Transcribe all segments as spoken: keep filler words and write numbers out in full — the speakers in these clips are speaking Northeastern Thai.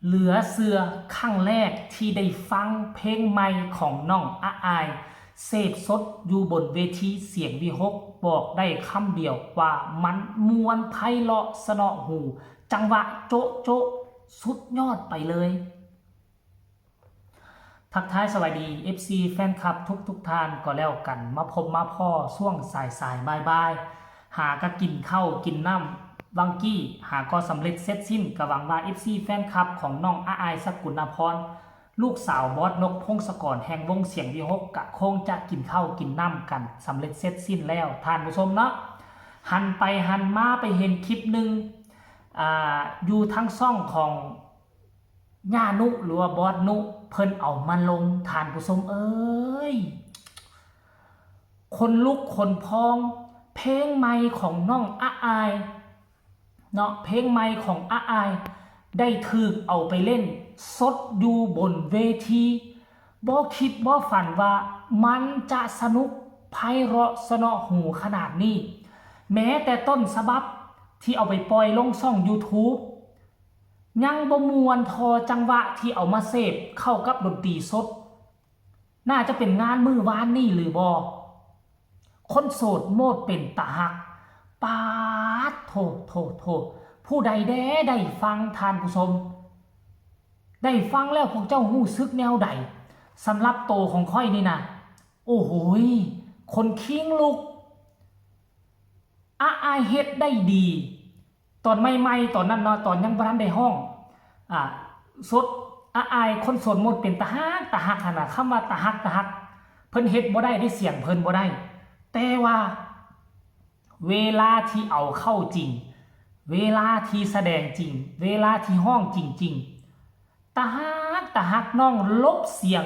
เหลือเชื่อ ครั้งแรกที่ได้ฟังเพลงใหม่ของน้องอาอาย เสพสดอยู่บนเวทีเสียงวิหก บอกได้คำเดียวว่ามันม่วนไพเราะเสนาะหู จังหวะโจ๊ะโจ๊ะ สุดยอดไปเลย ทักทายสวัสดี เอฟซี แฟนคลับทุกทุกๆท่านก็แล้วกัน มาพบมาพ้อช่วงสายสายบ่ายบ่ายๆ หากะกินข้าวกินน้ำวังกี้ หาก็สำเร็จเสร็จสิ้น ก็หวังว่า เอฟซี แฟนคลับของน้องอาอายสกุลนพร ลูกสาวบอสนกพงศกรแห่งวงเสียงวิหก กะคงจะกินข้าวกินน้ำกันสำเร็จเสร็จสิ้นแล้ว ท่านผู้ชมเนาะ หันไปหันมาไปเห็นคลิปหนึ่ง อ่า อยู่ทางช่องของย่านุหรือว่าบอสนุ เพิ่นเอามาลง ท่านผู้ชมเอ้ย ขนลุกขนพอง เพลงใหม่ของน้องอาอาย เนาะ เพลงใหม่ของอาอาย ได้ถูกเอาไปเล่นสดอยู่บนเวที บ่คิดบ่ฝันว่ามันจะสนุกไพเราะเสนาะหูขนาดนี้ แม้แต่ต้นฉบับที่เอาไปปล่อยลงช่อง YouTube ยังบ่ม่วนเท่าจังหวะที่เอามาเสพเข้ากับดนตรีสด น่าจะเป็นงานมื้อวานนี่หรือบ่ คนโสดโมดเป็นตาฮัก ปาดโถ โถ โถ ผู้ใดแด้ได้ฟัง ท่านผู้ชม ได้ฟังแล้วพวกเจ้ารู้สึกแนวใด สำหรับโตของข้อยนี่นะ โอ้โหย ขนคิงลุก อาอายเฮ็ดได้ดี ตอนใหม่ๆ ตอนนั้นเนาะ ตอนยังบ่ทันได้ฮ้อง อ่า สด อาอายคนโสดโมดเป็นตาฮัก ตาฮักหั่นน่ะ คำว่าตาฮัก ตาฮัก เพิ่นเฮ็ดบ่ได้เด้ เสียงเพิ่นบ่ได้ แต่ว่า เวลาที่เอาเข้าจริง เวลาที่แสดงจริง เวลาที่ฮ้องจริงๆ ตาฮัก ตาฮัก น้องลบเสียง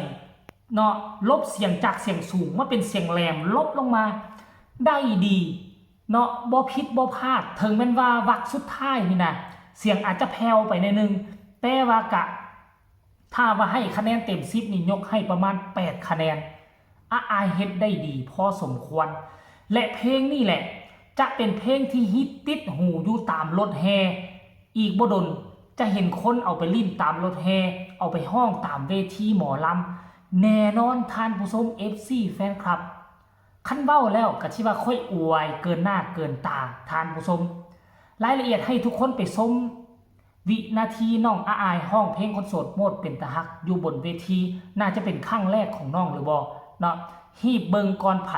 เนาะ ลบเสียงจากเสียงสูงมาเป็นเสียงแหลม ลบลงมาได้ดีเนาะ บ่ผิดบ่พลาด ถึงแม้นว่าวรรคสุดท้ายนี่นะ เสียงอาจจะแผ่วไปหน่อยนึง แต่ว่ากะ ถ้าว่าให้คะแนนเต็มสิบนี่ยกให้ประมาณแปดคะแนน อาอายเฮ็ดได้ดีพอสมควร และเพลงนี่แหละ จะเป็นเพลงที่ฮิตติดหูอยู่ตามรถแห่ อีกบ่ดนจะเห็นคนเอาไปเล่นตามรถแห่ เอาไปฮ้องตามเวทีหมอลำ แน่นอนท่านผู้ชม เอฟซี แฟนคลับ คันเว้าแล้วก็สิว่าข้อยอวยเกินหน้าเกินตา ท่านผู้ชม รายละเอียดให้ทุกคนไปชม วินาทีน้องอาอายฮ้องเพลงคนโสดโมดเป็นตาฮักอยู่บนเวที น่าจะเป็นครั้งแรกของน้องหรือบ่เนาะ ฮีบเบิ่งก่อนไผ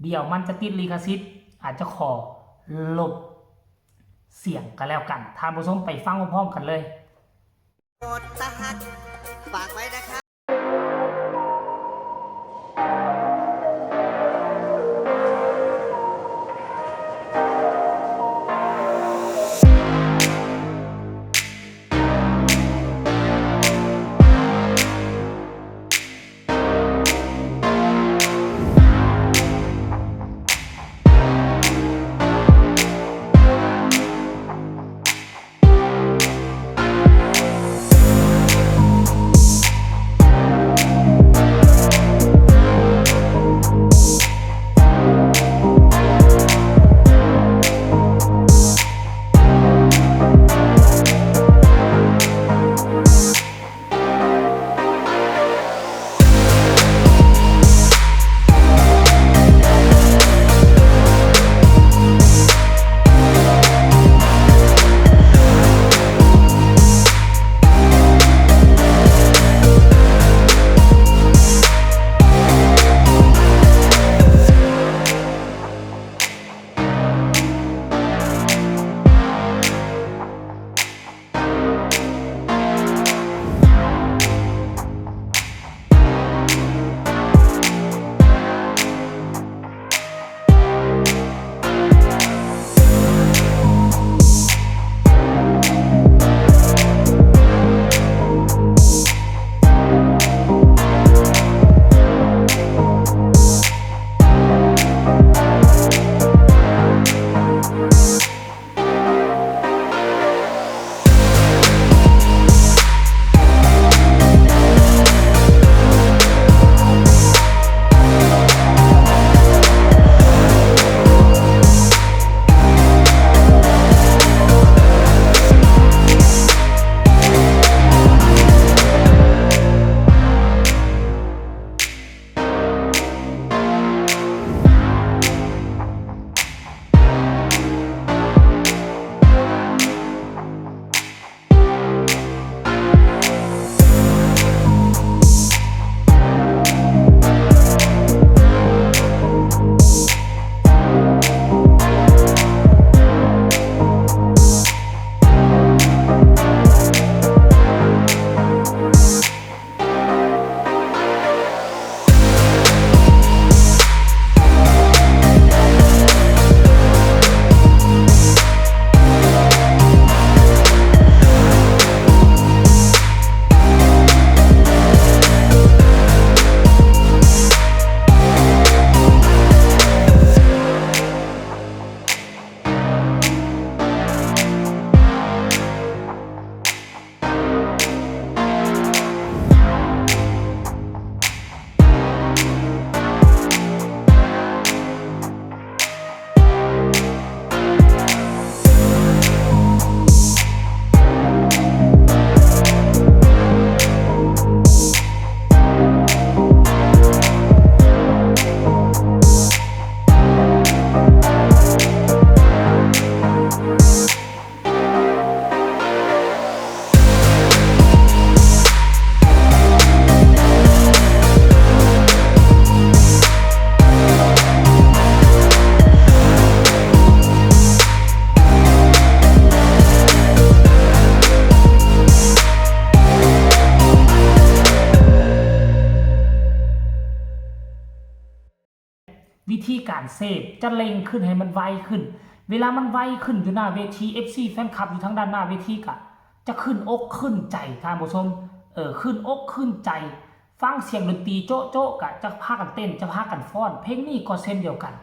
เดี๋ยวมันจะติดลิขสิทธิ์ อาจจะขอลบเสียงก็แล้วกัน ท่านผู้ชมไปฟังพร้อมๆกันเลย โสดตาฮัก ฝากไว้นะครับ การเสพจะเร่งขึ้นให้มันไวขึ้น เวลามันไวขึ้นอยู่หน้าเวที เอฟซี แฟนคลับอยู่ทางด้านหน้าเวทีกะจะขึ้นอกขึ้นใจท่านผู้ชม เออขึ้นอกขึ้นใจ ฟังเสียงดนตรีโจ๊ะโจ๊ะกะจะพากันเต้นจะพากันฟ้อน เพลงนี้ก็เช่นเดียวกัน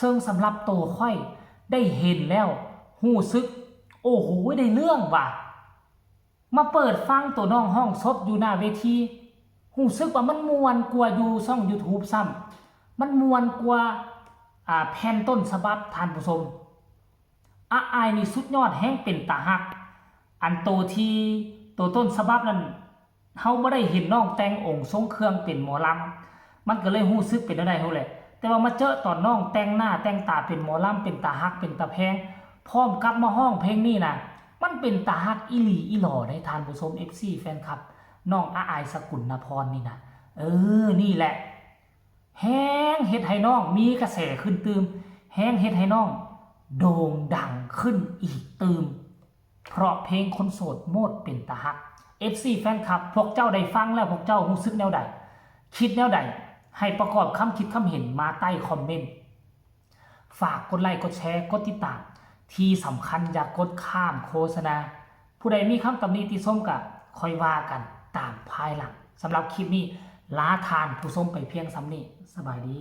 ซึ่งสำหรับตัวข้อยได้เห็นแล้วรู้สึก โอ้โหได้เรื่องว่ะ มาเปิดฟังตัวน้องฮ้องสดอยู่หน้าเวทีรู้สึกว่ามันม่วนกว่าอยู่ช่อง YouTube ซ้ำมันม่วนกว่าอ่าแผ่นต้นฉบับท่านผู้ชม อาอายนี่สุดยอดแฮงเป็นตาฮัก อันโตที่โตต้นฉบับนั้นเฮาบ่ได้เห็นน้องแต่งองค์ทรงเครื่องเป็นหมอลำมันก็เลยรู้สึกเป็นแนวใดฮู้แหละ แต่ว่ามาเจอตอนน้องแต่งหน้าแต่งตาเป็นหมอลำเป็นตาฮักเป็นตาแพง พร้อมกับมาฮ้องเพลงนี้นะมันเป็นตาฮักอีหลีอีหล่อได้ท่านผู้ชม เอฟซี แฟนคลับน้องอาอายสกุลนพรนี่นะเออนี่แหละแฮงเฮ็ดให้น้องมีกระแสขึ้นตื่มแฮงเฮ็ดให้น้องโด่งดังขึ้นอีกตื่ม เพราะเพลงคนโสดโมดเป็นตาฮัก เอฟซี แฟนคลับ พวกเจ้าได้ฟังแล้วพวกเจ้ารู้สึกแนวใด คิดแนวใด ให้ประกอบคำคิดคำเห็นมาใต้คอมเมนต์ ฝากกดไลค์กดแชร์กดติดตาม ที่สำคัญอย่ากดข้ามโฆษณา ผู้ใดมีคำตำหนิติชมกะค่อยว่ากันตามภายหลังสำหรับคลิปนี้ลาท่านผู้ชมไปเพียงส่ำนี้สบายดี